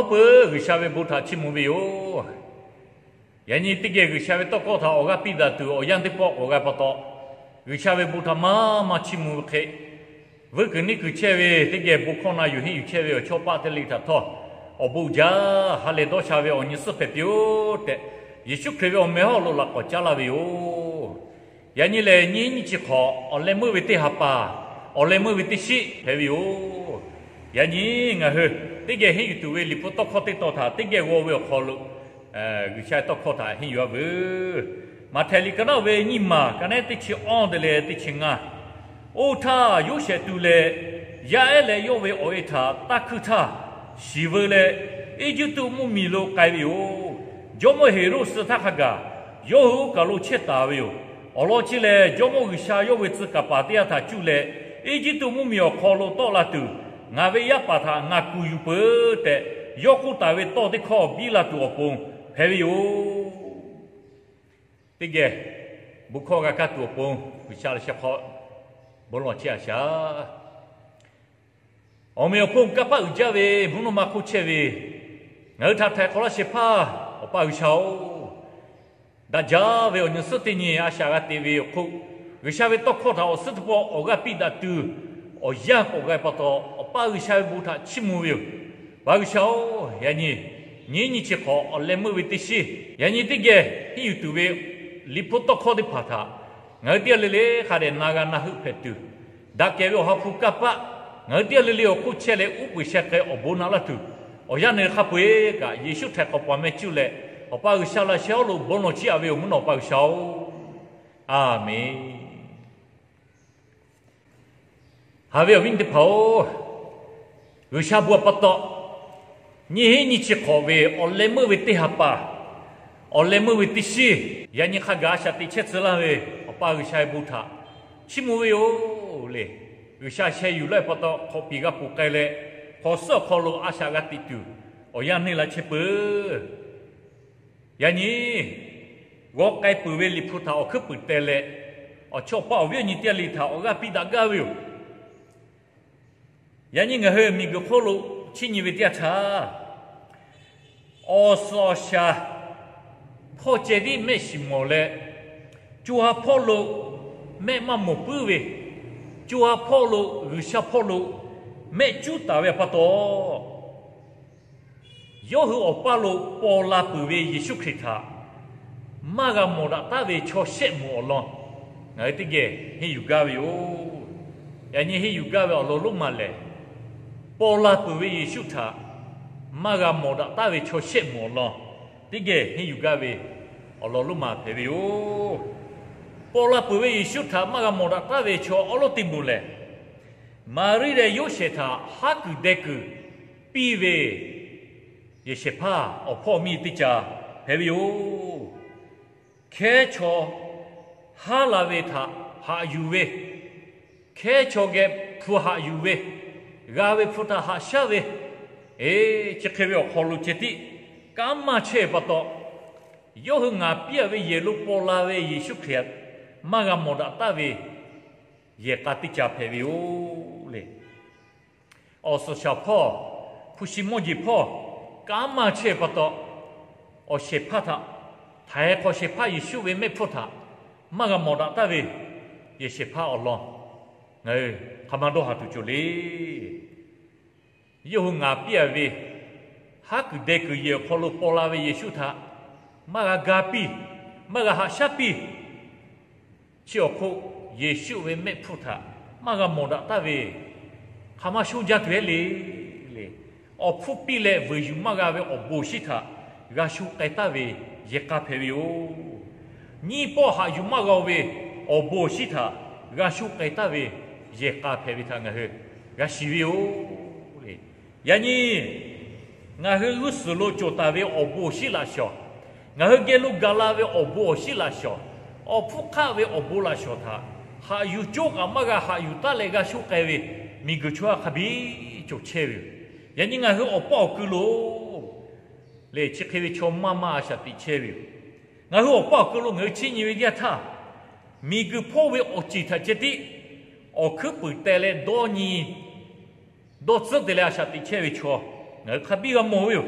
peuˬ G'uiˬsha ve bon htaꞈ chiˇ mvuh ve yoˬ. Yaꞈ nyi teˇ geh G'uiˬsha ve tawˇ hkawˇ htaꞈ awˬ g'aˇ piˇ daꞈ tuˬ awˬ yanˇ teˇ pawˆ k'awꞈ g'a pa taw, G'uiˬsha ve bon htaꞈ maˇ maˇ chiˇ mvuh ve hk'e, vuiˇ kuiˬ neˇ kuiˬ chehˇ ve teˇ geh bon hkawˇ na yuˬ henˇ yuˬ chehˇ ve awˬ chawˇ paˆ teˇ le htaꞈ htawˇ, awˬ bon uiˍ jaˇ ha lehˬ dawˇ sha ve awˬ nyi suhˉ hpehꞈ piˇ-oˆ tehꞈ, Yeˍsuˆ Hkriꞈ ve awˬ meh hawˉ lo laꞈ k'awꞈ caˉ laˇ ve yoˬ. Yaꞈ nyi lehˬ, nyiˇ nyiˇ chi hk'awꞈ awˬ leh meuˇ ve teˇ ha pa, awˬ leh meuˇ ve teˇ shiˉ hpehꞈ ve yoˬ. Yaꞈ nyi ngaˬ hui teˇ geh henˇ yuˬ tuˬ ve Liꞈ hpu tawˇ hkawˇ teˇ tawn htaꞈ teˇ geh g'aw ve awˬ hk'aw lo, G'uiˬsha tawˇ hkawˇ htaꞈ henˇ yuˬ-a veuˬ. Maꞈhtehˍ liꞈ ka naˉ ve nyiˇ maˬ ka naˉ teˇ chi awˇ te leh teˇ chi ngaˇ. Oˇ htaˇ, Yoˇsehꞈ tu leh yaˇ ehˉ leh yawˇ ve awˬ e htaꞈ taˇ hkuiˇ htaˇ, shiˍ veu leh Eˇjiˇtuꞈ mvuhˇmiˬ lo k'ai ve yoˬ. Jawˇmawˇ Heˍroˆ suh htaˇ hk'a gaˬ, yawˇ hui oˇ kaˬ lo chehˇ taˍ ve yoˬ. Awˬ lawn chi lehˬ, Jawˇmawˇ G'uiˬsha yawˇ ve tcuh kaˍ paˍ teˇ g'aˇ htaꞈ cuˇ leh, Eˇjiˇtuꞈ mvuhˇmiˬ awˬ hk'aw lo tawˆ la tuˬ, ngaˬ ve yaˇ paˍ htaꞈ ngaˬ kuˬ yuˬ peuˬ tehꞈ, yawˇ k'oˆ taˍ ve tawˇ teˇ hkawˇ biˇ la tuˬ awˬ pon hpehꞈ ve yoˬ. Teˇ geh bon hkawˇ g'a kaˇ tuˬ awˬ pon G'uiˬsha laꞈ sheh hk'aw bon lawˬ chehˇ-a shaˍ. Awˬ meꞈ awˬ hponˇ kanˇ paˆ uiˍ jaˇ ve mvuhˇ naw ma hk'oˆ chehˇ ve, ngaˬ hui htaꞈ htaiˍ hk'awꞈ laˇ shehˍ hpaˇ Awˬ pa G'uiˬsha-oˬ, daꞈ jaˇ ve awˬ nyi suhˉ teˇ nyi a shaꞈ g'a teꞈ ve awˬ hk'oˆ, G'uiˬsha ve tawˇ hkawˇ htaꞈ awˬ suhˉ teˇ pawˆ awˬ g'aˇ piˇ daꞈ tuˬ awˬ yanˇ k'awꞈ g'a pa taw, Awˬ pa G'uiˬsha ve bon htaꞈ chiˇ mvuh ve yoˬ. Awˬ pa G'uiˬsha-oˬ, yaꞈ nyi nyiˇ nyiˇ chi hk'awꞈ awˬ leh meuˇ ve teˇ shiˉ, yaꞈ nyi teˇ geh henˇ yuˬ tuˬ ve Liꞈ hpu tawˇ hkawˇ teˇ hpaˍ htaꞈ ngaˬ hui teˇ g'aˇ le le hk'a dehꞈ na g'a na heuˆ hpehꞈ tuˬ, daꞈ kehˬ ve Awˬ ha hpu kanˇ paˆ ngaˬ hui teˇ g'aˇ le le awˬ hk'oˆ chehˇ leh uˉ peunˍ sheh k'ai awˬ bon naꞈ laˇ tuˬ, awˬ yanˇ nyi hk'a peu-eˬ kaꞈ Yeˍsuˆ htaiˍ hk'awꞈ paˍ meh cuˇ leh Awˬ pa G'uiˬsha laꞈ sheh awˬ lo bon lawˬ chiˇ-a ve yoˬ. Mvuhˇ naw Awˬ pa G'uiˬsha-oˬ, Aˬmenˍ. Haꞈ ve awˬ viˉ teˇ hpaˍ-oˬ, G'uiˬsha bon pa taw, nyiˇ hinˉ nyiˇ chi hk'awꞈ ve awˬ leh meuˇ ve teˇ ha pa, awˬ leh meuˇ ve teˇ shiˉ, yaꞈ nyi hk'a gaˬ a shaꞈ teꞈ chehˇ tcuh laˇ ve Awˬ pa G'uiˬsha ve bon htaꞈ chiˇ mvuh ve yoˬ le. G'uiˬsha sheh yuˬ laˇ ve pa taw, hk'awꞈ piˍ g'a ponˬ k'ai leh, hk'awꞈ suhˉ awˬ hk'aw lo a shaꞈ g'a teꞈ tuˬ awˬ yanˇ neˇ la chehˇ peuˬ. Yaꞈ nyi g'aw k'ai peuˬ ve Liꞈ hpu htaꞈ awˬ hkuiˉ puiˍ teh leh, awˬ chawˇ paˆ awˬ viˉ awˬ nyi teˇ g'aˇ le htaꞈ awˬ g'aˇ piˇ daꞈ gaˇ ve yoˬ. Yaꞈ nyi ngaˬ hui miˬguiˬ hk'oˆ lo chiˇ nyi ve teˇ yanˇ htaˇ, awˬ suhˍ awˬ shaˍ hpawˇ ceh tiˉ mehˆ shiˍ mawˬ leh, co ha hpawˇ lo mehˆ maˇ mawˬ puiˉ ve, co ha hpawˇ lo G'uiˬsha hpawˇ lo mehˆ cuˉ taˍ ve pa taw, yawˇ hui awˬ paˇ lo paw la peuˬ ve Yeˍsuˆ Hkriꞈ htaꞈ maˇ g'a mawˬ daꞈ taˉ ve chaw shehˆ moˍ awˬ lawn ngaˬ hui teˇ geh henˇ yuˬ gaˇ ve yoˬ. Yaꞈ nyi henˇ yuˬ gaˇ ve awˬ lawn lonˉ ma lehˬ, paw la peuˬ ve Yeˍsuˆ htaꞈ maˇ g'a mawˬ daꞈ taˉ ve chaw shehˆ moˍ awˬ lawn teˇ geh henˇ yuˬ gaˇ ve awˬ lawn lonˉ ma hpehꞈ ve yoˬ. Paw la peuˬ ve Yeˍsuˆ htaꞈ maˇ g'a mawˬ daꞈ taˉ ve chaw awˉ lawˉ teˇ moˍ lehˬ, Maˍriˆ leh Yoˇsehꞈ htaꞈ haˉ kuiˬ deh kuiˬ piˇ ve yehˬ shehˍ hpaˇ awˬ hpawˇ miˇ teˇ ca hpehꞈ ve yoˬ. Hkehˉ chaw haˉ la ve htaꞈ haꞈ yuˬ ve, hkehˉ chaw geh hpu haꞈ yuˬ ve, g'a ve hpu htaꞈ haꞈ shaˉ ve, eˬ, chi hk'e ve awˬ hk'aw lo ceh tiˉ kanˉ maˇ chehˇ pa taw, yawˇ hui ngaˬ piˇ-a ve yehˬ lo paw la ve Yeˍsuˆ Hkriꞈ maˇ g'a mawˬ daꞈ taˉ ve yehˬ k'a teˇ ca hpehꞈ ve yoˬ le. Awˬ suhˍ shaˍ hpawˇ, hpu shi mawˇ jeˬ hpawˇ kanˉ maˇ chehˇ pa taw, awˬ shehˍ hpaˇ htaꞈ, htaiˍ hk'awꞈ shehˍ hpaˇ Yeˍsuˆ ve mehˆ hpfuhˇ htaꞈ maˇ g'a mawˬ daꞈ taˉ ve yehˬ shehˍ hpaˇ awˬ lawn ngaˬ hui hk'a maˇ dawˇ haˍ tuˬ cawˬ le. Yawˇ hui ngaˬ piˇ-a ve haˉ kuiˬ deh kuiˬ yehˬ awˬ hk'aw lo paw la ve Yeˍsuˆ htaꞈ maˇ g'a ga piˇ, maˇ g'a haꞈ shaˉ piˇ. Chi awˬ hk'oˆ Yeˍsuˆ ve mehˆ hpfuhˇ htaꞈ maˇ g'a mawˬ daꞈ taˉ ve hk'a maˇ shonˇ jaˇ tuˬ heˆ le. Le, awˬ hpfuhˇ piˇ leh vuiˬ yuˬ maˇ g'a ve awˬ bon awˬ shinˉ htaꞈ g'a shu k'ai taˉ ve yehˬ k'a hpehꞈ ve yoˬ. Nyiˇ pawˆ haꞈ yuˬ maˇ g'a ve awˬ bon awˬ shinˉ htaꞈ g'a shu k'ai taˉ ve yehˬ k'a hpehꞈ ve htaꞈ ngaˬ hui g'a shiˍ ve yoˬ le. Yaꞈ nyi ngaˬ hui g'uˇ suhˍ lo cawˬ taˍ ve awˬ bon awˬ shinˉ laꞈ shawˍ, ngaˬ hui geh lo gaˬ la ve awˬ bon awˬ shinˉ laꞈ shawˍ, awˬ hpfuhˇ hk'aˆ ve awˬ bon laꞈ shawˍ htaꞈ haꞈ yuˬ cawˇ kaꞈ maˇ g'a haꞈ yuˬ taˉ leh g'a shu k'ai ve miˬguiˬ chaw yaˇ hk'a biˇ cawˬ chehˇ ve yoˬ. Yaꞈ nyi ngaˬ hui awˬ paˇ awˬ ku lo le, chi hk'e ve chaw maˇ maˇ a shaꞈ teꞈ chehˇ ve yoˬ. Ngaˬ hui awˬ paˇ awˬ ku lo ngaˬ hui chiˇ nyi ve teˇ yanˇ htaˇ, miˬguiˬ hpawˇ ve awˬ ceˬ htaꞈ ceh tiˉ awˬ hkuiˉ puiˍ teh leh dawˇ nyi dawˇ tcuhˉ te leh a shaꞈ teꞈ chehˇ ve chaw Ngaˬ hui hk'a biˇ g'a mawˬ ve yoˬ.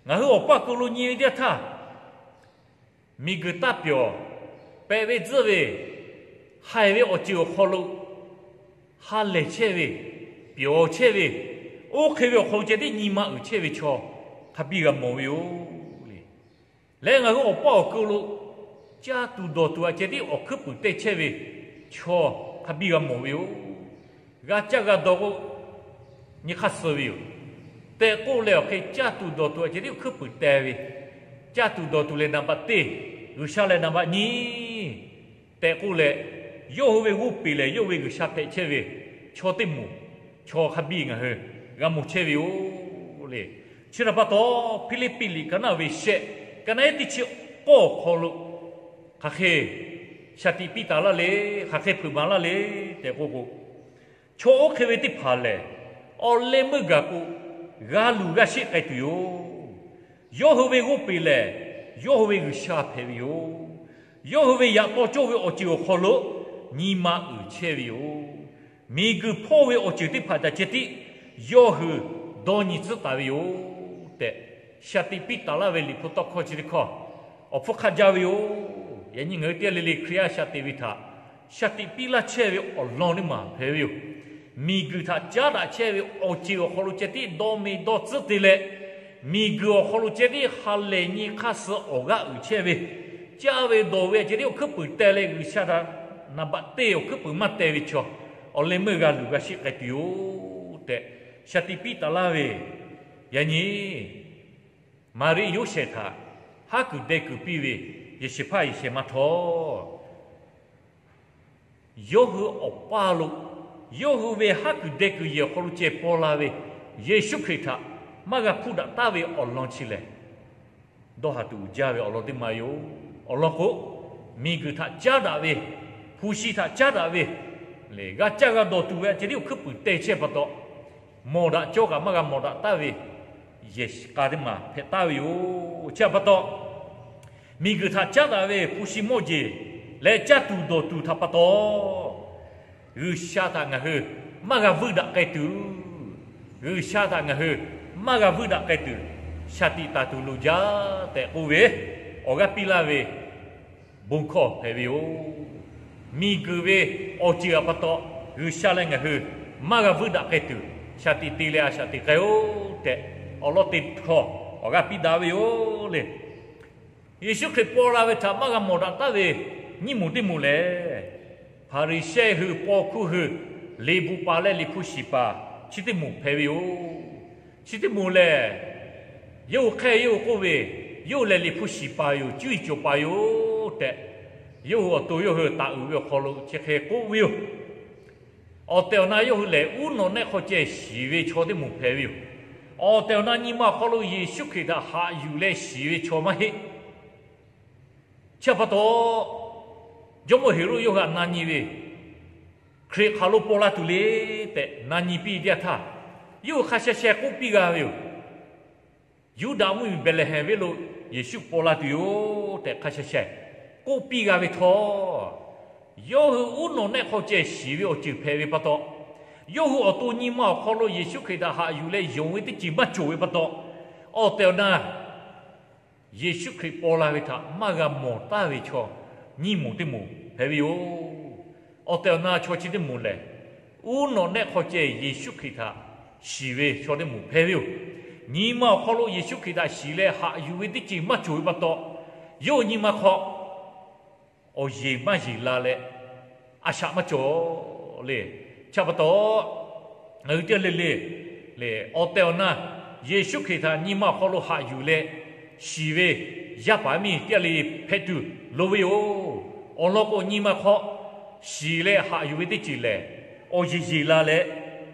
Ngaˬ hui awˬ paˇ kuˬ lo nyi ve teˇ yanˇ htaˇ, miˬguiˬ taˇ pyawˬ, pehꞈ ve tzuhˆ ve, haiˬ ve awˬ ceuˬ awˬ hk'aw lo ha lehˬ chehˇ ve, pyawˬ chehˇ ve, oˇ hk'e ve awˬ hk'aw lo ceh tiˉ nyi ma uiˍ chehˇ ve chaw hk'a biˇ g'a mawˬ ve yoˬ le. Leh ngaˬ hui awˬ paˇ awˬ kuˬ lo caˇ tuˬ dawˬ tuˬ aꞈ ceh tiˉ awˬ hkuiˉ puiˍ teh chehˇ ve chaw hk'a biˇ g'a mawˬ ve yoˬ. G'a caˇ g'a dawˬ k'o, nyi hk'aˇ suh ve yoˬ tehꞈ k'oˆ leh, awˬ hk'e caˇ tuˬ dawˬ tuˬ aꞈ ceh tiˉ awˬ hkuiˉ puiˍ teh ve, caˇ tuˬ dawˬ tuˬ lehˬ naˍ baꞈ teˇ, G'uiˬsha lehˬ naˍ baꞈ nyi tehꞈ k'oˆ leh, yawˇ hui ve g'oˇ peˬ lehˬ yawˇ hui ve G'uiˬsha hpehꞈ chehˇ ve chaw teˇ moˍ, chaw hk'a biˇ ngaˬ hui g'a mawˬ chehˇ ve yoˬ le. Chi htaꞈ pa taw, Hpiˇliˇpiˆ liꞈ ka naˆ ve shehˆ, ka naˆ ehˉ teˇ chi k'awˇ awˬ hk'aw lo hk'aˬ hk'e shaˍ tiꞈ piˇ taˍ laˇ le, hk'aˬ hk'e hpeuꞈ maˍ laˇ le tehꞈ k'oˆ k'o, chaw oˇ hk'e ve teˇ hpaˍ lehˬ, awˬ leh meuˇ gaˬ k'o, g'a luˬ g'a sheˆ k'ai tuˬ yoˬ. Yawˇ hui ve g'oˇ peˬ lehˬ, yawˇ hui ve G'uiˬsha hpehꞈ ve yoˬ. Yawˇ hui ve yaꞈ taw cawˇ ve awˬ ceuˬ awˬ hk'aw lo nyi ma uiˍ chehˇ ve yoˬ. Miˬguiˬ hpawˇ ve awˬ ceuˬ teˇ hpaˍ htaꞈ ceh tiˉ yawˇ hui dawˇ nyi tcuhˉ taˍ ve yoˬ tehꞈ, shaˍ tiꞈ piˇ taˍ laˇ ve Liꞈ hpu tawˇ hkawˇ chi teˇ hkawˇ awˬ hpfuhˇ hk'aˆ jaˇ ve yoˬ. Yaꞈ nyi ngaˬ hui teˇ g'aˇ le le Hkriꞈ yaˇ shaˍ tiꞈ ve htaꞈ shaˍ tiꞈ piˇ laˇ chehˇ ve awˬ lawn teˇ maˬ hpehꞈ ve yoˬ. Miˬguiˬ htaꞈ caˉ daꞈ chehˇ ve awˬ ceuˬ awˬ hk'aw lo ceh tiˉ dawˇ me dawˇ tcuhˉ te leh, miˬguiˬ awˬ hk'aw lo ceh tiˉ ha lehˬ nyi hk'aˇ suh awˬ g'aˇ uiˍ chehˇ ve, caˇ ve dawˬ ve aꞈ ceh tiˉ awˬ hkuiˉ puiˍ teh leh G'uiˬsha htaꞈ naˍ baꞈ teˇ awˬ hkuiˉ puiˍ maˇ teh ve chaw, awˬ leh meuˇ g'a luˬ g'a sheˆ k'ai tuˬ yoˬ tehꞈ, shaˍ tiꞈ piˇ taˍ laˇ ve. Yaꞈ nyi Maˍriˆ Yoˇsehꞈ htaꞈ haˉ kuiˬ deh kuiˬ piˇ ve yehˬ shehˍ hpaˇ yehˬ shehˍ ma htawˇ, yawˇ hui awˬ paˇ lo, yawˇ hui ve haˉ kuiˬ deh kuiˬ yehˬ awˬ hk'aw lo ceh paw la ve Yeˍsuˆ Hkriꞈ htaꞈ maˇ g'a hpuˇ daꞈ taˉ ve awˬ lawn chi lehˬ, dawˇ haˍ tuˬ uiˍ jaˇ ve awˬ lawn teˇ ma yoˬ. Awˬ lawn k'o, miˬguiˬ htaꞈ caˉ daꞈ ve, hpu shi htaꞈ caˉ daꞈ ve, g'a caˇ g'a dawˬ tuˬ ve aꞈ ceh tiˉ awˬ hkuiˉ puiˍ teh chehˇ pa taw, mawˬ daꞈ cawˇ kaꞈ maˇ g'a mawˬ daꞈ taˉ ve yehˬ k'a teˇ maˬ hpehꞈ taˍ ve yoˬ. Chi htaꞈ pa taw, miˬguiˬ htaꞈ caˉ daꞈ ve hpu shi mawˇ jeˬ leh caˇ tuˬ dawˬ tuˬ htaꞈ pa taw, G'uiˬsha htaꞈ ngaˬ hui maˇ g'a vuiˇ daꞈ k'ai tuˬ, G'uiˬsha htaꞈ ngaˬ hui maˇ g'a vuiˇ daꞈ k'ai tuˬ, shaˍ tiꞈ taˍ tuˬ loˍ jaˇ tehꞈ k'oˆ ve awˬ g'aˇ piˇ laˇ ve bon hkawˇ hpehꞈ ve yoˬ. Miˬguiˬ ve awˬ ceuˬ htaꞈ pa taw, G'uiˬsha leh ngaˬ hui maˇ g'a vuiˇ daꞈ k'ai tuˬ, shaˍ tiꞈ te leh a shaꞈ teꞈ k'ai-oˬ tehꞈ, awˬ lawn teˇ hkawˇ awˬ g'aˇ piˇ daꞈ ve yoˬ le. Yeˍsuˆ Hkriꞈ paw la ve htaꞈ maˇ g'a mawˬ daꞈ taˉ ve nyiˇ moˍ teˇ moˍ lehˬ, Hpaˍriˍsehˇ hui, paw hkuˇ hui, liꞈ bvuhꞈ paˍ leh liꞈ hpu shiˍ paˍ chi teˇ moˍ hpehꞈ ve yoˬ. Chi teˇ moˍ lehˬ, yawˇ hui hk'e yawˇ hui k'oˆ ve, yawˇ hui lehˬ liꞈ hpu shiˍ paˍ yoˬ, cuˇ yiˍ cawˬ paˍ yoˬ tehꞈ, yawˇ hui awˬ to yawˇ hui taˍ uiˍ ve awˬ hk'aw lo chi hk'e k'oˆ ve yoˬ. Awˬ tehˬ awˬ na yawˇ hui lehˬ, uˉ nawꞈ nehˆ hk'aw ceh shiˍ ve chaw teˇ moˍ hpehꞈ ve yoˬ. Awˬ tehˬ awˬ na nyi ma awˬ hk'aw lo Yeˍsuˆ Hkriꞈ htaꞈ haꞈ yuˬ leh shiˍ ve chaw maˇ heˆ. Chi htaꞈ pa taw, jawˇmawˇ Heˍroˆ yawˇ hui htaꞈ na nyi ve, Hkriꞈ hk'aˬ lo paw la tuˬ le tehꞈ na nyi piˇ teˇ yanˇ htaˇ, yawˇ hui hk'a sha sha k'oˆ piˇ g'a ve yoˬ. Yuˇdaꞈ mvuhˇmiˬ Behˍlehˍhehnˍ venˇ lo Yeˍsuˆ paw la tuˬ yoˬ tehꞈ hk'a sha sha k'oˆ piˇ g'a ve htawˇ, yawˇ hui uˉ nawꞈ nehˆ hk'aw ceh shiˍ ve awˬ ceuˬ hpehꞈ ve pa taw, yawˇ hui awˬ to nyi ma awˬ hk'aw lo Yeˍsuˆ Hkriꞈ htaꞈ haꞈ yuˬ leh yonˍ ve teˇ ceuˬ maˇ cawˬ ve pa taw, awˬ tehˬ awˬ na Yeˍsuˆ Hkriꞈ paw la ve htaꞈ maˇ g'a mawˬ taˉ ve chaw nyiˇ moˍ teˇ moˍ hpehꞈ ve yoˬ. Awˬ tehˬ awˬ na chaw chi teˇ moˍ lehˬ, uˉ nawꞈ nehˆ hk'aw ceh Yeˍsuˆ Hkriꞈ htaꞈ shiˍ ve chaw teˇ moˍ hpehꞈ ve yoˬ. Nyi ma awˬ hk'aw lo Yeˍsuˆ Hkriꞈ htaꞈ shiˍ leh haꞈ yuˬ ve teˇ ceuˬ maˇ cawˬ ve pa taw, yawˇ hui nyi ma hk'aw awˬ yeˬ maˇ yeˬ la leh a shaꞈ maˇ cawˬ le. Chi htaꞈ pa taw, ngaˬ hui teˇ g'aˇ le le lehˬ, awˬ tehˬ awˬ na Yeˍsuˆ Hkriꞈ htaꞈ nyi ma awˬ hk'aw lo haꞈ yuˬ leh shiˍ ve yaˇ paˍ miˇ teˇ g'aˇ le hpehꞈ tuˬ loˍ ve yoˬ. Awˬ lawn k'o, nyi ma hk'aw shiˍ leh haꞈ yuˬ ve teˇ ceuˬ lehˬ, awˬ yeˬ yeˬ la leh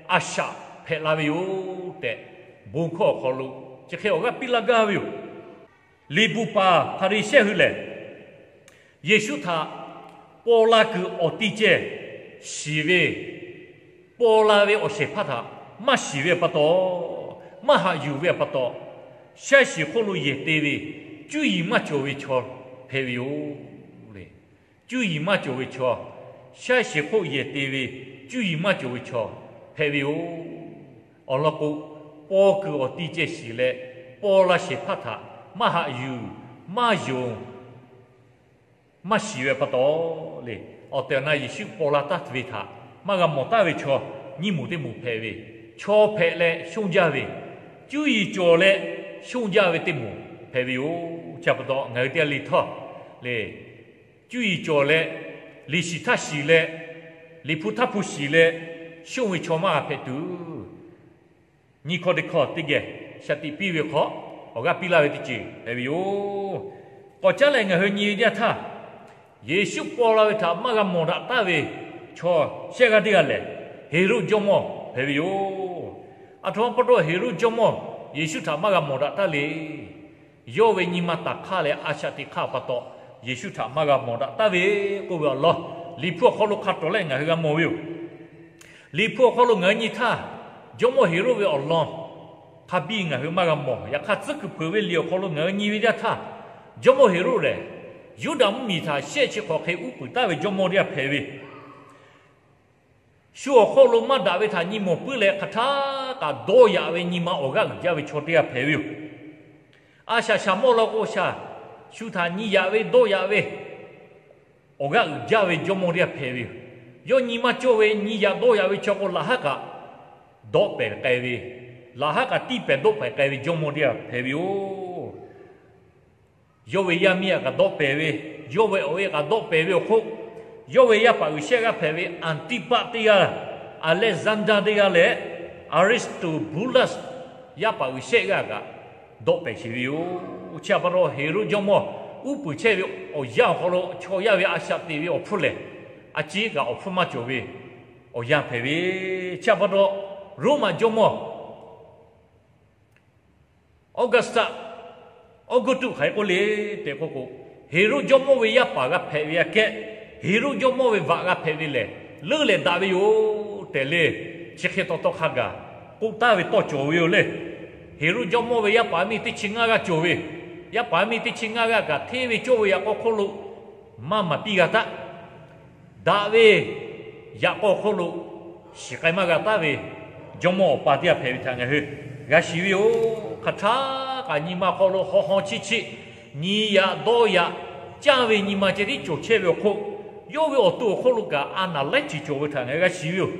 a shaꞈ hpehꞈ la ve yoˬ tehꞈ, bon hkawˇ awˬ hk'aw lo chi hk'e awˬ g'aˇ piˇ laˇ gaˇ ve yoˬ. Liꞈ bvuhꞈ paˍ Hpaˍriˍsehˇ hui lehˬ, Yeˍsuˆ htaꞈ paw la kuiˬ awˬ ti ceh shiˍ ve, paw la ve awˬ shehˍ hpaˇ htaꞈ maˇ shiˍ ve pa taw, maˇ haꞈ yuˬ ve pa taw, shaˉ shiˍ hk'oˆ lo yehˬ te ve, cuˇ yiˍ maˇ cawˬ ve chaw hpehꞈ ve yoˬ le. Cuˇ yiˍ maˇ cawˬ ve chaw, shaˉ shiˍ hk'oˆ yehˬ te ve, cuˇ yiˍ maˇ cawˬ ve chaw hpehꞈ ve yoˬ. Awˬ lawn k'o, paw kuiˬ awˬ ti ceh shiˍ leh, paw la shehˍ hpaˇ htaꞈ maˇ haꞈ yuˬ, maˇ yonˍ, maˇ shiˍ ve pa taw le, awˬ tehˬ awˬ na Yeˍsuˆ paw la taˍ ve htaꞈ maˇ g'a mawˬ taˍ ve chaw nyiˇ moˍ teˇ moˍ hpehꞈ ve, chaw hpehꞈ leh shonˇ jaˇ ve, cuˇ yiˍ cawˬ leh shonˇ jaˇ ve teˇ moˍ hpehꞈ ve yoˬ. Chi pa taw ngaˬ hui teˇ g'aˇ le htawˇ le, cuˇ yiˍ cawˬ leh, liꞈ shiˍ htaˇ shiˍ leh, liꞈ hpu htaˇ hpu shiˍ leh, shonˇ ve chaw maˇ g'a hpehꞈ tuˬ, nyiˇ hkawˇ teˇ hkawˇ teˇ geh shaˍ tiꞈ piˇ ve hk'aw, awˬ g'aˇ piˇ laˇ ve teˇ ceuˬ hpehꞈ ve yoˬ. K'awꞈ caˉ leh ngaˬ hui nyi ve teˇ yanˇ htaˇ, Yeˍsuˆ paw la ve htaꞈ maˇ g'a mawˬ daꞈ taˍ ve chaw shehˆ g'aˇ teˇ g'aˇ lehˬ, Heˍroˆ jawˇmawˇ hpehꞈ ve yoˬ. Aˬ htoꞈ ma pa taw Heˍroˆ jawˇmawˇ Yeˍsuˆ htaꞈ maˇ g'a mawˬ daꞈ taˍ le. Yawˇ ve nyi ma taˍ hk'aˇ leh a shaꞈ teꞈ hk'aˇ pa taw, Yeˍsuˆ htaꞈ maˇ g'a mawˬ daꞈ taˍ ve k'oˆ ve awˬ lawn, Liꞈ hpu awˬ hk'aw lo hk'a tawˍ leh ngaˬ hui g'a mawˬ ve yoˬ. Liꞈ hpu awˬ hk'aw lo ngaˬ hui nyi htaˇ, jawˇmawˇ Heˍroˆ ve awˬ lawn hk'a biˇ ngaˬ hui maˇ g'a mawˬ. Yaꞈ hk'aˇ, tcuhˉ kuiˬ hpeuꞈ ve liꞈ awˬ hk'aw lo ngaˬ hui nyi ve teˇ yanˇ htaˇ, jawˇmawˇ Heˍroˆ lehˬ, Yuˇdaꞈ mvuhˇmiˬ htaꞈ shehˆ chi hk'awꞈ hk'e uˉ peunˍ taˍ ve jawˇmawˇ teˇ g'aˇ hpehꞈ ve, shu awˬ hk'aw lo maˇ daꞈ ve htaꞈ nyi mawˬ puiˉ leh, hk'aˬ htaˇ kaꞈ dawˇ yaꞈ ve nyi ma awˬ g'aˇ uiˍ jaˇ ve chaw teˇ g'aˇ hpehꞈ ve yoˬ. A shaꞈ shaꞈ mawˇ la k'o shaˍ, shu htaꞈ nyi yaꞈ ve dawˇ yaꞈ ve awˬ g'aˇ uiˍ jaˇ ve jawˇmawˇ teˇ g'aˇ hpehꞈ ve yoˬ. Yawˇ nyi maˇ cawˇ ve nyi yaꞈ dawˇ yaꞈ ve chaw k'o, laꞈ haˉ kaꞈ dawˆ pehˍ k'ai ve, laꞈ haˉ kaꞈ tiˇ pehˍ dawˆ pehˍ k'ai ve jawˇmawˇ teˇ g'aˇ hpehꞈ ve yoˬ. Yawˇ ve yaˇ miˇ htaꞈ kaꞈ dawˆ pehˍ ve, yawˇ ve awˬ e kaꞈ dawˆ pehˍ ve awˬ hk'oˆ, yawˇ ve yaˇ paˍ uiˍ shehˆ g'aˇ hpehꞈ ve Anˍtiˍpaˆ teˇ g'aˇ, Aˍlehˇzaˇdaˇ teˇ g'aˇ leh Aristobulas yaˇ paˍ uiˍ shehˆ g'aˇ kaꞈ dawˆ pehˍ sheˍ ve yoˬ. Chi pa taw Heˍroˆ jawˇmawˇ uˉ peunˍ chehˇ ve awˬ yanˇ awˬ hk'aw lo chaw yaˇ ve a shaꞈ teꞈ ve awˬ hpfuhˇ lehˬ, a ciˉ kaꞈ awˬ hpfuhˇ maˇ cawˬ ve awˬ yanˇ hpehꞈ ve. Chi pa taw Roˉmaꞈ jawˇmawˇ Awˉgaˇsuꞈ, Awˉguˇtuꞈ hk'aˬ hk'e k'oˆ le tehꞈ k'oˆ k'o, Heˍroˆ jawˇmawˇ ve yaˇ paˍ g'a hpehꞈ ve aꞈ kehˉ, Heˍroˆ jawˇmawˇ ve vaꞈ g'a hpehꞈ ve lehˬ, leuˉ leh daꞈ ve yoˬ tehꞈ le, chi hk'e taw tawˇ hk'a gaˬ k'oˆ taˍ ve tawˇ cawˬ ve yoˬ le. Heˍroˆ jawˇmawˇ ve yaˇ paˍ miˇ teˇ chi ngaˇ g'aˇ cawˬ ve, yaˇ paˍ miˇ teˇ chi ngaˇ g'aˇ kaꞈ hteˇ ve cawˇ ve yaꞈ k'aw hk'oˆ lo maˇ maˍ piˇ g'a taˆ. Daꞈ ve yaꞈ k'aw hk'oˆ lo shiˍ k'ai maˇ g'a taˍ ve jawˇmawˇ awˬ pa teˇ g'aˇ hpehꞈ ve htaꞈ ngaˬ hui g'a shiˍ ve yoˬ. Hk'aˬ htaˇ kaꞈ nyi ma hk'aw lo haw haw chiˆ chiˆ nyi yaꞈ dawˇ yaꞈ caˇ ve nyi ma ceh tiˉ cawˬ chehˇ ve awˬ hk'oˆ, yawˇ ve awˬ to awˬ hk'oˆ lo kaꞈ a naˬ laiˉ ceuˬ cawˬ ve htaꞈ ngaˬ hui g'a shiˍ ve yoˬ.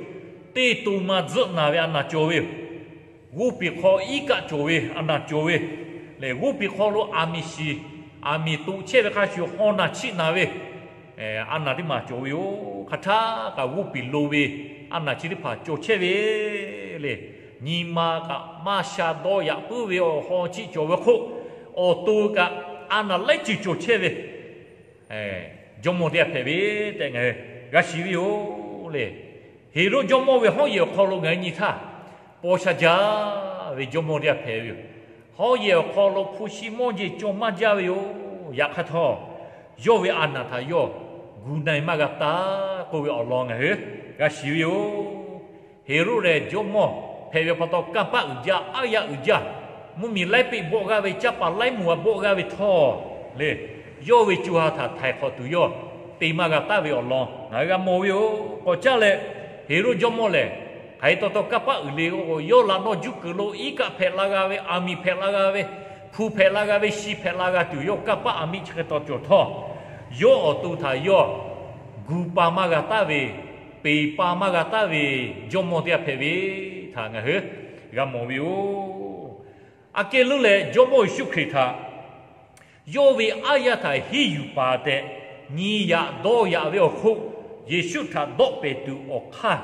Teˇ to ma tzuhˆ naˬ ve a naˬ cawˬ ve yoˬ. G'oˇ piˍ hk'aw iˉ kaˆ cawˬ ve a naˬ cawˬ ve lehˬ, g'oˇ piˍ hk'aw lo aˬ miˍ shiˍ, aˬ miˍ toꞈ chehˇ ve hk'a shuˍ haw naˬ chiˆ naˬ ve a naˬ teˇ maˬ cawˬ ve yoˬ. Hk'aˬ htaˇ kaꞈ g'oˇ piˍ lo ve a naˬ chi teˇ hpaˍ cawˬ chehˇ ve le. Nyi ma kaꞈ maˇ sha dawˇ yaꞈ puiˉ ve awˬ haw chiˆ cawˬ ve hk'oˆ, awˬ to kaꞈ a naˬ laiˉ ceuˬ cawˬ chehˇ ve jawˇmawˇ teˇ g'aˇ hpehꞈ ve tehꞈ ngaˬ hui g'a shiˍ ve yoˬ le. Heˍroˆ jawˇmawˇ ve hawˉ yehˬ awˬ hk'aw lo ngaˬ hui nyi htaˇ, paw sha jaˇ ve jawˇmawˇ teˇ g'aˇ hpehꞈ ve yoˬ. Hawˉ yehˬ awˬ hk'aw lo hpu shi mawˇ jeˬ cawˬ maˇ jaˇ ve yoˬ. Yaꞈ hk'aˇ htawˇ, yawˇ ve a naˬ htaꞈ yawˇ gu na-e maˇ g'a taˍ k'oˆ ve awˬ lawn ngaˬ hui g'a shiˍ ve yoˬ. Heˍroˆ lehˬ jawˇmawˇ hpehꞈ ve pa taw, kanˇ paˆ uiˍ jaˇ, aˉ yaˇ uiˍ jaˇ, mvuhˇmiˬ laiˉ peˆ bawˆ g'aˇ ve, caˇ paˍ laiˉ moˍ a bawˆ g'aˇ ve htawˇ le, yawˇ ve co ha htaꞈ htaiˍ hk'awꞈ tuˬ yawˇ te maˇ g'a taˍ ve awˬ lawn ngaˬ hui g'a mawˬ ve yoˬ. K'awꞈ caˉ leh, Heˍroˆ jawˇmawˇ lehˬ, hk'aˬ hk'e taw taw kanˇ paˆ uiˍ le k'o, yawˇ laꞈ nawˇ juˇ kuiˬ lo iˉ kaˆ hpehꞈ la g'a ve, aˬ miˍ hpehꞈ la g'a ve, hpu hpehꞈ la g'a ve, shi hpehꞈ la g'a tuˬ yawˇ kanˇ paˆ aˬ miˆ chi hk'e taw cawˬ htawˇ, yawˇ awˬ to htaꞈ yawˇ gu pa maˇ g'a taˍ ve, peˬ pa maˇ g'a taˍ ve jawˇmawˇ teˇ g'aˇ hpehꞈ ve htaꞈ ngaˬ hui g'a mawˬ ve yoˬ. Aꞈ kehˉ leuˉ leh Jawˇmawˇ Yeˍsuˆ Hkriꞈ htaꞈ yawˇ ve aˉ yaˇ htaꞈ hiˉ yuˬ paˍ tehꞈ nyi yaꞈ dawˇ yaꞈ ve awˬ hk'oˆ, Yeˍsuˆ htaꞈ dawˆ pehˍ tuˬ awˬ hk'aˇ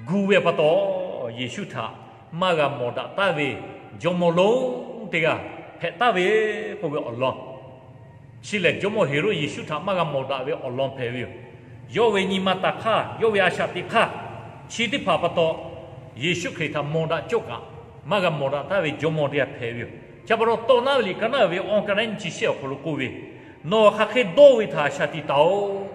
gu ve pa taw, Yeˍsuˆ htaꞈ maˇ g'a mawˬ daꞈ taˍ ve jawˇmawˇ lonˉ teˇ g'aˇ hpehꞈ taˍ ve k'oˆ ve awˬ lawn. Chi lehˬ, Jawˇmawˇ Heˍroˆ Yeˍsuˆ htaꞈ maˇ g'a mawˬ daꞈ ve awˬ lawn hpehꞈ ve yoˬ. Yawˇ ve nyi ma taˍ hk'aˇ, yawˇ ve a shaꞈ teꞈ hk'aˇ, chi teˇ hpaˍ pa taw, Yeˍsuˆ Hkriꞈ htaꞈ mawˬ daꞈ cawˇ kaꞈ maˇ g'a mawˬ daꞈ taˍ ve jawˇmawˇ teˇ g'aˇ hpehꞈ ve yoˬ. Chi pa taw, tawˇ naˉ ve liꞈ ka naˉ ve awˬ ka naˉ nyi chi shehˆ awˬ hk'aw lo k'oˆ ve, Nawˬ hk'aˬ hk'e dawˇ ve htaꞈ shaˍ tiꞈ taˍ-oˬ.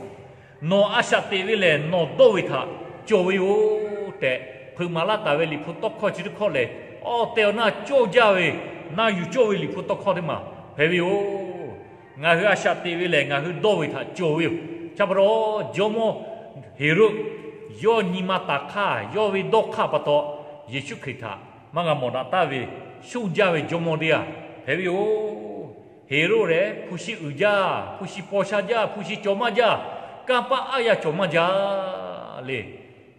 Nawˬ a shaꞈ teꞈ ve lehˬ, nawˬ dawˇ ve htaꞈ cawˬ ve yoˬ tehꞈ, hpeuꞈ maˍ laˇ taˍ ve liꞈ hpu tawˇ hkawˇ chi teˇ hkawˇ lehˬ, awˬ tehˬ awˬ na cawˇ jaˇ ve, na yuˬ cawˇ ve liꞈ hpu tawˇ hkawˇ teˇ maˬ hpehꞈ ve yoˬ. Ngaˬ hui a shaꞈ teꞈ ve lehˬ, ngaˬ hui dawˇ ve htaꞈ cawˬ ve yoˬ. Chi pa taw, Jawˇmawˇ Heˍroˆ yawˇ nyi ma taˍ hk'aˇ, yawˇ ve dawˇ hk'aˇ pa taw, Yeˍsuˆ Hkriꞈ htaꞈ maˇ g'a mawˬ daꞈ taˍ ve, shonˇ jaˇ ve jawˇmawˇ teˇ g'aˇ hpehꞈ ve yoˬ. Heˍroˆ lehˬ hpu shi uiˍ jaˇ, hpu shi paw sha jaˇ, hpu shi cawˬ maˇ jaˇ, kanˇ paˆ aˉ yaˇ cawˬ maˇ jaˇ le.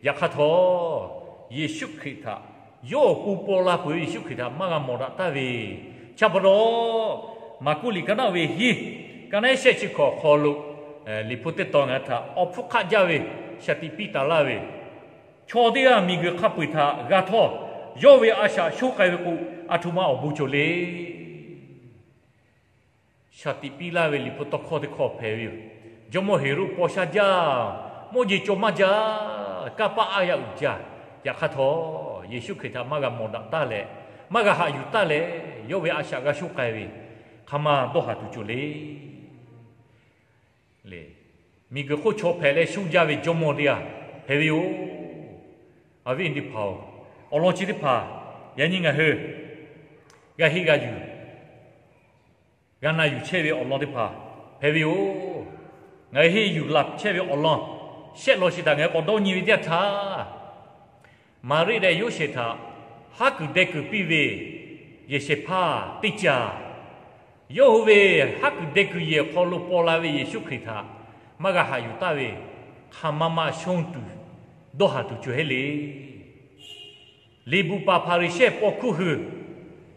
Yaꞈ hk'aˇ htawˇ, Yeˍsuˆ Hkriꞈ htaꞈ, yawˇ awˬ pon paw la peuˬ ve Yeˍsuˆ Hkriꞈ htaꞈ maˇ g'a mawˬ daꞈ taˍ ve, chi pa taw, Maˍkuˆ liꞈ ka naˆ ve hiˉ, ka naˆ shehˆ chi hkawꞈ awˬ hk'aw lo, Liꞈ hpu teˇ tawn ngaˬ hui htaꞈ awˬ hpfuhˇ hk'aˆ jaˇ ve shaˍ tiꞈ piˇ taˍ laˇ ve, chaw teˇ g'aˇ miˬguiˬ hk'a peu-eˬ htaꞈ g'a htawˇ, yawˇ ve a shaꞈ shonˇ k'ai ve k'o, aˬ htoꞈ ma awˬ bon cawˬ le. Shaˍ tiꞈ piˇ laˇ ve Liꞈ hpu tawˇ hkawˇ teˇ hkawˇ hpehꞈ ve yoˬ. Jawˇmawˇ Heˍroˆ paw sha jaˇ, mawˇ jeˬ cawˬ maˇ jaˇ, kanˇ paˆ aˉ yaˇ uiˍ jaˇ. Yaꞈ hk'aˇ htawˇ, Yeˍsuˆ Hkriꞈ htaꞈ maˇ g'a mawˬ daꞈ taˍ leh, maˇ g'a haꞈ yuˬ taˍ leh, yawˇ ve a shaꞈ g'a shonˇ k'ai ve, hk'aˬ ma dawˇ haˍ tuˬ cawˬ le. Miˬguiˬ hk'oˆ chaw hpehꞈ leh shonˇ jaˇ ve jawˇmawˇ teˇ g'aˇ hpehꞈ ve yoˬ. Awˬ viˉ teˇ hpaˍ-oˬ, awˬ lawn chi teˇ hpaˍ yaꞈ nyi ngaˬ hui g'a henˇ g'a yuˬ, g'a na yuˬ chehˇ ve awˬ lawn teˇ hpaˍ hpehꞈ ve yoˬ. Ngaˬ hui henˇ yuˬ laˬ chehˇ ve awˬ lawn shehˆ lawn chi htaꞈ ngaˬ hui k'awꞈ dawˇ nyi ve teˇ yanˇ htaˇ, Maˍriˆ leh Yoˇsehꞈ htaꞈ haˉ kuiˬ deh kuiˬ piˇ ve yehˬ shehˍ hpaˇ teˇ caˬ, yawˇ hui ve haˉ kuiˬ deh kuiˬ yehˬ awˬ hk'aw lo paw la ve Yeˍsuˆ Hkriꞈ htaꞈ maˇ g'a haꞈ yuˬ taˍ ve, hk'aˬ ma ma shonˇ tuˬ, dawˇ haˍ tuˬ cawˬ heˆ le. Liꞈ bvuhꞈ paˍ Hpaˍriˍsehˇ paw hkuˇ hui,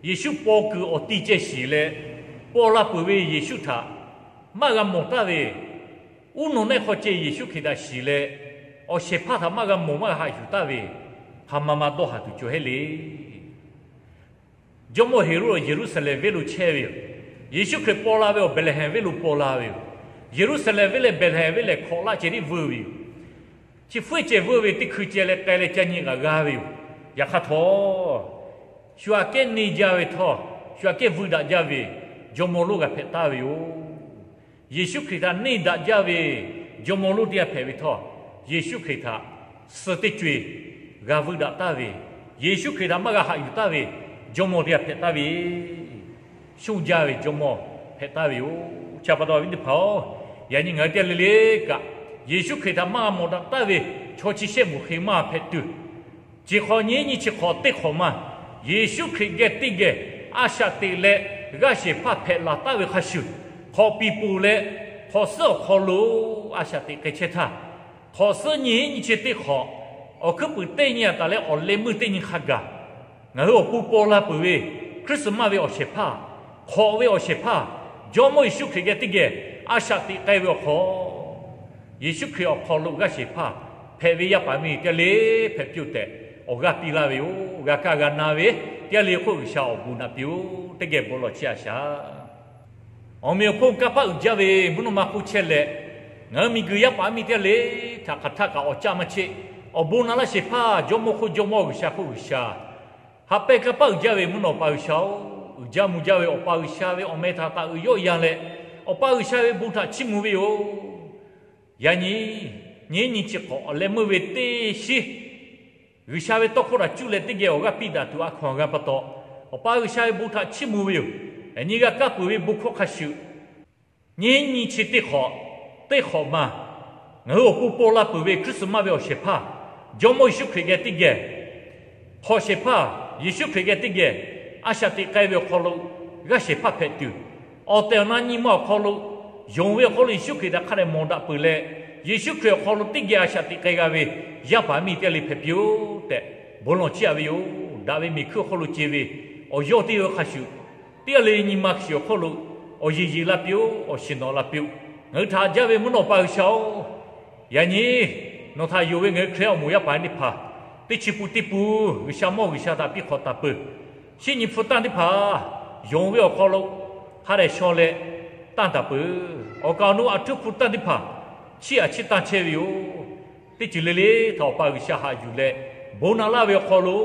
Yeˍsuˆ paw kuiˬ awˬ ti ceh shiˍ leh, paw la peuˬ ve Yeˍsuˆ htaꞈ maˇ g'a mawˬ taˍ ve, uˉ nawˬ nehˆ hk'aw ceh Yeˍsuˆ Hkriꞈ htaꞈ shiˍ leh, awˬ shehˍ hpaˇ htaꞈ maˇ g'a mawˬ maˇ g'a haꞈ yuˬ taˍ ve, hk'aˬ ma ma dawˇ haˍ tuˬ cawˬ heˆ le. Jawˇmawˇ Heˍroˆ Yeˍruˆsaˍlehnˍ venˇ lo chehˇ ve yoˬ. Yeˍsuˆ Hkriꞈ paw la ve awˬ Behˍlehˍhehnˍ venˇ lo paw la ve yoˬ. Yeˍruˆsaˍlehnˍ venˇ leh Behˍlehˍhehnˍ venˇ lehˬ hkawꞈ laˆ ceh tiˉ veuˇ ve yoˬ. Chi hpfuhˇ ceh veuˇ ve teˇ hkui ceh leh k'ai leh ca nyi kaꞈ g'a ve yoˬ. Yaꞈ hk'aˇ htawˇ, shu aꞈ kehˉ neˇ jaˇ ve htawˇ, shu aꞈ kehˉ veuˇ daꞈ jaˇ ve jawˇmawˇ lonˉ g'a hpehꞈ taˍ ve yoˬ. Yeˍsuˆ Hkriꞈ htaꞈ neˇ daꞈ jaˇ ve jawˇmawˇ lonˉ teˇ g'aˇ hpehꞈ ve htawˇ, Yeˍsuˆ Hkriꞈ htaꞈ suh teˇ co-eˬ g'a veuˇ daꞈ taˍ ve, Yeˍsuˆ Hkriꞈ htaꞈ maˇ g'a haꞈ yuˬ taˍ ve jawˇmawˇ teˇ g'aˇ hpehꞈ taˍ ve, shonˇ jaˇ ve jawˇmawˇ hpehꞈ taˍ ve yoˬ. Chi pa taw awˬ viˉ teˇ hpaˍ-oˬ, yaꞈ nyi ngaˬ hui teˇ g'aˇ le le kaꞈ, Yeˍsuˆ Hkriꞈ htaꞈ maˇ g'a mawˬ daꞈ taˍ ve chaw chi shehˆ moˍ hk'e maˇ hpehꞈ tuˬ, chi hk'awꞈ nyi nyi chi hk'awꞈ teˇ hk'awꞈ ma, Yeˍsuˆ Hkriꞈ geh teˇ geh a shaꞈ teꞈ leh g'aˇ shehˍ hpaˇ hpehꞈ laˬ taˍ ve hk'a shuˍ, hk'awꞈ piˍ poˬ leh hk'awꞈ suhˉ awˬ hk'aw lo a shaꞈ teꞈ k'ai chehˇ htaˇ, hk'awꞈ suhˉ nyi nyi chi teˇ hk'awꞈ, awˬ hkuiˉ puiˍ teˇ nyi a taˍ leh awˬ leh meuˇ teˇ nyi hk'a gaˬ, ngaˬ hui awˬ pon paw la peuˬ ve Christmas ve awˬ shehˍ hpaˇ, hk'awꞈ ve awˬ shehˍ hpaˇ, Jawˇmawˇ Yeˍsuˆ Hkriꞈ geh teˇ geh a shaꞈ teꞈ k'ai ve awˬ hk'aw, Yeˍsuˆ Hkriꞈ awˬ hk'aw lo g'aˇ shehˍ hpaˇ hpehꞈ ve yaˇ paˍ miˇ teˇ g'aˇ le hpehꞈ piˇ-oˬ tehꞈ awˬ g'aˇ piˇ laˇ ve yoˬ. G'a kaˇ g'a na ve teˇ g'aˇ le hk'oˆ G'uiˬsha awˬ bon naꞈ piˇ-oˬ. Teˇ geh bon lawˬ chiˇ a shaˍ. Awˬ meꞈ awˬ hponˇ kanˇ paˆ uiˍ jaˇ ve mvuhˇ naw ma hk'oˆ chehˇ leh, ngaˬ hui miˬguiˬ yaˇ paˍ miˇ teˇ g'aˇ le htaꞈ hk'aˬ htaˆ kaꞈ awˬ caˆ maˇ cheˆ. Awˬ bon na laˇ shehˍ hpaˇ Jawˇmawˇ hk'oˆ Jawˇmawˇ G'uiˬsha hk'oˆ G'uiˬsha, haꞈ pehnˇ kanˇ paˆ uiˍ jaˇ ve mvuhˇ naw pa G'uiˬsha-oˬ, uiˍ jaˇ mvuh jaˇ ve Awˬ pa G'uiˬsha ve awˬ meh htaꞈ taꞈ uiˍ yawˆ yan leh, Awˬ pa G'uiˬsha ve bon htaꞈ chiˇ mvuh ve yoˬ. Yaꞈ nyi, nyi nyi chi hk'awꞈ awˬ leh meuˇ ve teˇ shiˉ G'uiˬsha ve tawˇ hkawˇ htaꞈ cuˇ leh teˇ geh awˬ g'aˇ piˇ daꞈ tuˬ a hkaw-anˬ g'a pa taw, Awˬ pa G'uiˬsha ve bon htaꞈ chiˇ mvuh ve yoˬ. Yaꞈ nyi g'a kaˇ peuˬ ve bon hkawˇ hk'a shuˍ, nyi nyi chi teˇ hk'awꞈ, teˇ hk'awꞈ ma, ngaˬ hui awˬ pon paw la peuˬ ve Christmas ve awˬ shehˍ hpaˇ, Jawˇmawˇ Yeˍsuˆ Hkriꞈ geh teˇ geh hk'awꞈ shehˍ hpaˇ, Yeˍsuˆ Hkriꞈ geh teˇ geh a shaꞈ teꞈ k'ai ve awˬ hk'aw lo g'aˇ shehˍ hpaˇ hpehꞈ tuˬ, awˬ tehˬ awˬ na nyi ma awˬ hk'aw lo, yonˍ ve awˬ hk'aw lo Yeˍsuˆ Hkriꞈ htaꞈ hk'a dehꞈ mawˬ daꞈ peuˬ leh, Yeˍsuˆ Hkriꞈ awˬ hk'aw lo teˇ geh a shaꞈ teꞈ k'ai g'a ve yaˇ paˍ miˇ teˇ g'aˇ le hpehꞈ piˇ-oˬ tehꞈ bon lawˬ chiˇ aꞈ ve yoˬ. Daꞈ ve miˬ hkuiˇ awˬ hk'aw lo ce ve awˬ yawˇ teˇ g'aˇ hk'a shuˍ, teˇ g'aˇ le nyi ma shiˍ awˬ hk'aw lo awˬ yeˬ yeˬ la piˇ-oˆ, awˬ shiˍ nawꞈ la piˇ-oˆ. Ngaˬ hui htaꞈ haꞈ jaˇ ve mvuhˇ naw pa G'uiˬsha-oˬ, yaꞈ nyi nawˬ htaꞈ yonˍ ve ngaˬ hui Hkriꞈ awˬ moˍ yaˇ paˍ teˇ hpaˍ, teˇ chi pun teˇ pun G'uiˬsha mawˇ G'uiˬsha htaꞈ piˇ hk'awꞈ taˍ peuˬ. Shinˉ nyi hpu tanˇ teˇ hpaˍ yonˍ ve awˬ hk'aw lo hk'a dehꞈ shaw leh tanˇ taˍ peuˬ. Awˬ kaˍ awˬ nu aˬ htuˉ hpu tanˇ teˇ hpaˍ chiˇ aꞈ chiˇ tanˇ chehˇ ve yoˬ. Teˇ ceuˬ le le htaꞈ Awˬ pa G'uiˬsha haꞈ yuˬ leh, bon na laˇ ve awˬ hk'aw lo,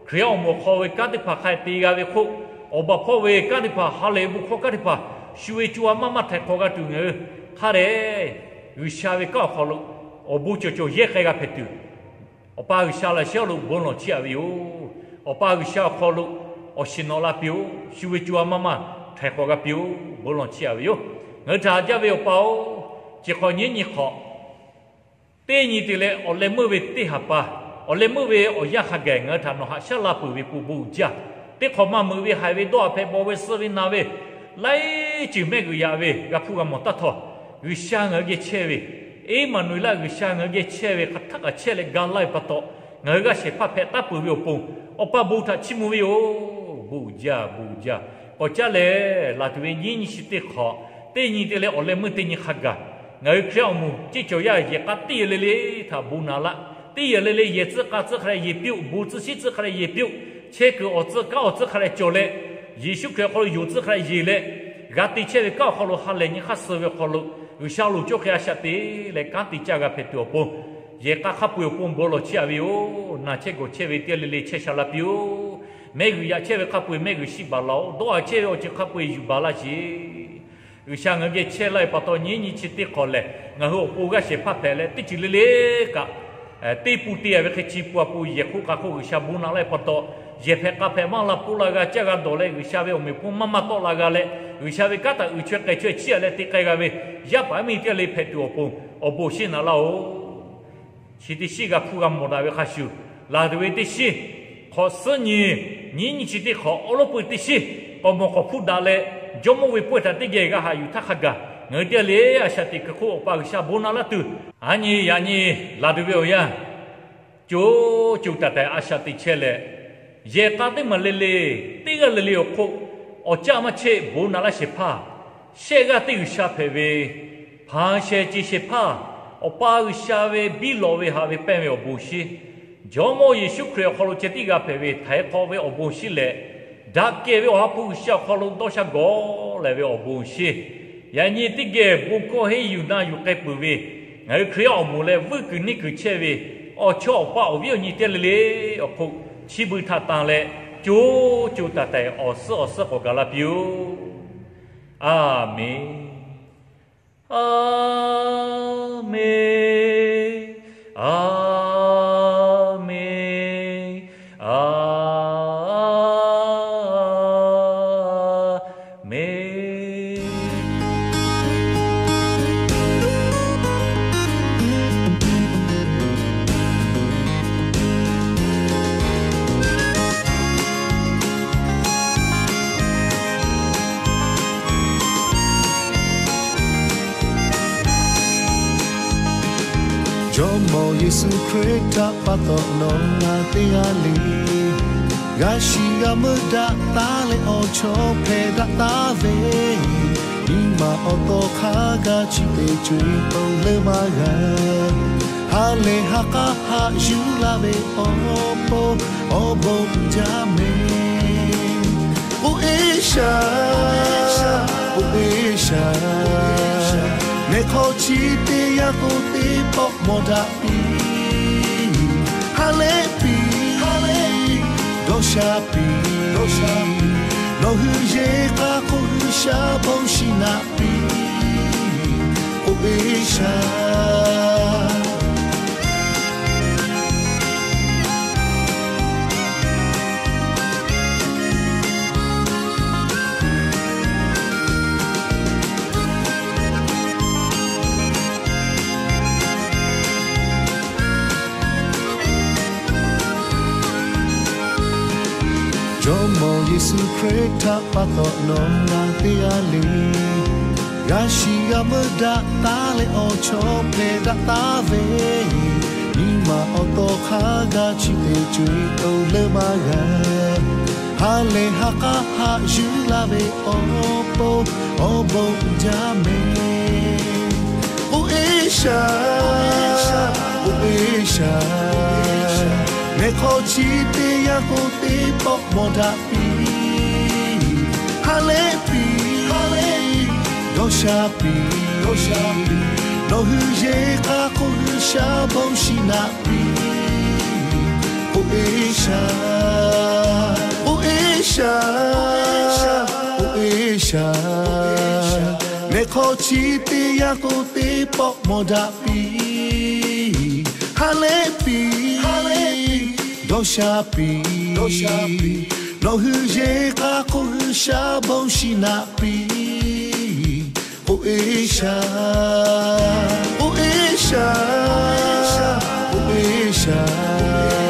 Hkriꞈ yaˇ awˬ moˍ awˬ hk'aw ve kanˉ teˇ hpaˍ hk'a dehꞈ te g'a ve hk'oˆ, awˬ baˬ hpawˇ ve kanˉ teˇ hpaˍ, ha lehˬ ve bon hkawˇ kanˉ teˇ hpaˍ, shu ve co ha maˇ maˇ htaiˍ hk'awꞈ g'a tuˬ ngaˬ hui hk'a dehꞈ G'uiˬsha ve kanˉ awˬ hk'aw lo awˬ bon cawˬ cawˬ yehˇ k'ai g'a hpehꞈ tuˬ, Awˬ pa G'uiˬsha laꞈ shehˉ lo bon lawˬ chiˇ aꞈ ve yoˬ. Awˬ pa G'uiˬsha awˬ hk'aw lo awˬ shiˍ nawꞈ la piˇ-oˆ, shu ve co ha maˇ maˇ htaiˍ hk'awꞈ g'a piˇ-oˆ, bon lawˬ chiˇ aꞈ ve yoˬ. Ngaˬ hui htaꞈ haꞈ jaˇ ve Awˬ pa-oˬ, chi hk'awꞈ nyi nyi hk'awꞈ teˇ nyi te leh awˬ leh meuˇ ve teˇ haˍ pa Awˬ leh meuˇ ve awˬ yanˇ hk'a gaˬ ngaˬ hui htaꞈ nawˬ haꞈ shaˉ la peuˬ ve pon bon uiˍ jaˇ. Teˇ hk'awꞈ maˇ meuꞈ ve, haiˬ ve, dawˇ haꞈ hpehꞈ bawˬ ve, suh ve, naˬ ve, laiˉ ceuˬ mehˆ g'uiˬ yaꞈ ve g'a hpuˇ g'a mawˬ taˇ htawˇ, G'uiˬsha ngaˬ hui geh chehˇ ve, Eˇmaˍnuˍeˍlaˆ, G'uiˬsha ngaˬ hui geh chehˇ ve hk'aˬ htaˆ kaꞈ chehˇ leh ga laˇ ve pa taw, ngaˬ hui g'aˇ shehˍ hpaˇ hpehꞈ taˉ peuˬ ve awˬ pon, Awˬ pa bon htaꞈ chiˇ mvuh ve yoˬ. Bon uiˍ jaˇ, bon uiˍ jaˇ. K'awꞈ caˉ lehˬ, laˬ tuˬ ve nyiˉ nyi chi teˇ hk'awꞈ, teˇ nyi te leh awˬ leh meuˇ teˇ nyi hk'a gaˬ, ngaˬ hui Hkriꞈ yaˇ awˬ moˍ ceˇ cawˬ yaˇ yehˬ k'a teˇ yehˬ le le htaꞈ bon naˍ laˇ. Teˇ yehˬ le le yehˬ tcuhˉ k'a tcuhˉ hk'a leh yehˬ piˇ-oˆ, bon tcuhˇ shiˉ tcuhˉ hk'a leh yehˬ piˇ-oˆ, chehˇ kuiˬ awˬ tcuhˉ kanˉ awˬ tcuhˉ hk'a leh cawˬ leh, Yeˍsuˆ Hkriꞈ awˬ hk'aw lo yonˍ tcuhˉ hk'a leh yeˬ leh, g'a te chehˇ ve kanˉ awˬ hk'aw lo ha lehˬ nyi hk'aˇ suh ve awˬ hk'aw lo, G'uiˬsha loˍ cawˇ hk'e a shaꞈ te leh kanˉ te caˇ g'a hpehꞈ tuˬ awˬ pon, yehˬ k'a hk'a peu-eˬ awˬ pon bon lawˬ chehˇ a ve yoˬ. Naˬ chehˇ gawˬ chehˇ ve teˇ g'aˇ le le chehˇ sha la piˇ-oˆ. Mehˆ g'uiˬ yaꞈ chehˇ ve hk'a peu-eˬ mehˆ g'uiˬ shiˆ baˬ laˬ-oˆ. Dawˇ haꞈ chehˇ ve awˬ ceuˬ hk'a peu-eˬ yuˬ baˬ laˇ sheˍ. G'uiˬsha ngaˬ hui geh chehˇ laˇ ve pa taw, nyiˉ nyi chi teˇ hk'awꞈ lehˬ, ngaˬ hui awˬ pon g'aˇ shehˍ hpaˇ hpehꞈ leh, teˇ ceuˬ le le kaꞈ, teˇ pun te-a ve hk'e chi pun a pun yehˬ hk'oˆ k'a hk'oˆ G'uiˬsha bon naˍ laˇ ve pa taw, yehˬ hpehꞈ k'a hpehꞈ maˇ la pon la g'a, caˇ g'a dawˬ leh G'uiˬsha ve awˬ meꞈ awˬ hponˇ maˇ maˇ tawˆ la g'a leh, G'uiˬsha ve kanˉ htaꞈ uiˍ chaweh k'ai chaweh chiˇ-a leh te k'ai g'a ve yaˇ paˍ yaˇ miˇ teˇ g'aˇ le hpehꞈ tuˬ awˬ pon, awˬ bon awˬ shinˉ naꞈ laˇ-oˆ. Chi teˇ shinˉ g'a hpuˇ g'a mawˬ daꞈ ve hk'a shuˍ, laˬ tuˬ ve teˇ shinˉ, hk'awꞈ suhˉ nyi, nyiˉ nyi chi teˇ hk'awꞈ awˉ lawˉ peu teˇ shinˉ k'awꞈ mawˬ k'awꞈ hpuˇ daꞈ leh, Jawˇmawˇ ve pawehˇ htaꞈ teˇ geh g'a haꞈ yuˬ htaˇ hk'a gaˬ, ngaˬ hui teˇ g'aˇ le a shaꞈ teꞈ kuiˬ hk'oˆ Awˬ pa G'uiˬsha bon naˍ laˇ tuˬ, a nyi yaꞈ nyi laˬ tuˬ ve awˬ yanˇ, co co taiˍ taiˍ a shaꞈ teꞈ chehˇ leh, yehˬ k'a teˇ maˬ le le, teˇ g'aˇ le le awˬ hk'oˆ, awˬ caˇ maˇ cheˆ bon naˍ laˇ shehˍ hpaˇ, shehˆ g'aˇ teˇ G'uiˬsha hpehꞈ ve, hpanˍ shehˍ ceˬ shehˍ hpaˇ, Awˬ pa G'uiˬsha ve biˇ lawꞈ ve haꞈ ve pehnˇ ve awˬ bon shinˉ, Jawˇmawˇ Yeˍsuˆ Hkriꞈ awˬ hk'aw lo ceh tiˉ g'a hpehꞈ ve htaiˍ hk'awꞈ ve awˬ bon shinˉ leh, daꞈ kehˬ ve Awˬ ha hpu G'uiˬsha awˬ hk'aw lo dawˇ sha gawˬ lehˬ ve awˬ bon shinˉ, yaꞈ nyi teˇ geh bon hkawˇ henˇ yuˬ na yuˬ k'ai peuˬ ve, ngaˬ hui Hkriꞈ yaˇ awˬ moˍ leh vuiˇ kuiˬ neˇ kuiˬ chehˇ ve, awˬ chawˇ awˬ pa awˬ viˉ awˬ nyi teˇ g'aˇ le le awˬ hk'oˆ, chi beuꞈ htaꞈ tanˬ leh, co co taiˍ taiˍ awˬ suhˉ awˬ suhˉ k'awꞈ gaˬ la piˇ-oˆ. A menˬ. A menˬ. A menˬ. A menˬ. Jawˇmawˇ Yeˍsuˆ Hkriꞈ htaꞈ pa taw nawˬ ngaˬ teˇ g'aˇ le, g'a shiˍ g'a meuˇ daꞈ taˉ leh awˬ chawˇ hpehꞈ daꞈ taˉ ve, nyi ma awˬ taw hk'a gaˬ chi teˇ co-e pon leuˉ maˇ g'a. Ha lehˬ ha k'aˉ haꞈ yuˬ laˇ ve awˬ pon, awˬ bon jaˇ mehˍ. K'oˆ-e shaˍ, k'oˆ-e shaˍ, mehˆ hk'aw chi teˇ yanˇ k'o teˇ pawˆ mawˬ daꞈ piˇ. Ha lehˬ piˇ, dawˇ sha piˇ, nawˬ hui yehˬ k'a hk'oˆ G'uiˬsha bon shiˍ naꞈ piˇ. K'oˆ-e shaˍ. Jawˇmawˇ Yeˍsuˆ Hkriꞈ htaꞈ pa taw nawˬ ngaˬ teˇ g'aˇ le, g'a shiˍ g'a meuˇ daꞈ taˉ leh awˬ chawˇ hpehꞈ daꞈ taˉ ve, nyi ma awˬ taw hk'a gaˬ chi teˇ co-e pon leuˉ maˇ g'a. Ha lehˬ ha k'aˉ haꞈ yuˬ laˇ ve awˬ pon, awˬ bon jaˇ mehˍ. K'oˆ-e shaˍ, k'oˆ-e shaˍ, mehˆ hk'aw chi teˇ yanˇ k'o teˇ pawˆ mawˬ daꞈ piˇ. Ha lehˬ piˇ, dawˇ sha piˇ, nawˬ hui yehˬ k'a hk'oˆ G'uiˬsha bon shiˍ naꞈ piˇ. K'oˆ-e shaˍ, k'oˆ-e shaˍ, k'oˆ-e shaˍ, mehˆ hk'aw chi teˇ yanˇ k'o teˇ pawˆ mawˬ daꞈ piˇ. Ha lehˬ piˇ, dawˇ sha piˇ, nawˬ hui yehˬ k'a hk'oˆ G'uiˬsha bon shiˍ naꞈ piˇ. K'oˆ-e shaˍ, k'oˆ-e shaˍ, k'oˆ-e shaˍ.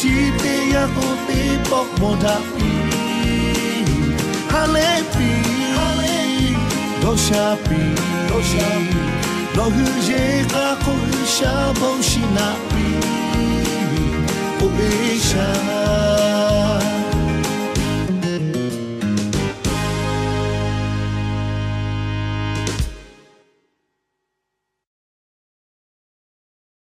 chi teˇ yanˇ k'o teˇ pawˆ mawˬ daꞈ piˇ. Ha lehˬ piˇ, dawˇ sha piˇ, nawˬ hui yeˬ k'a hk'oˆ G'uiˬsha bon shiˍ naꞈ piˇ. Oˇ e sha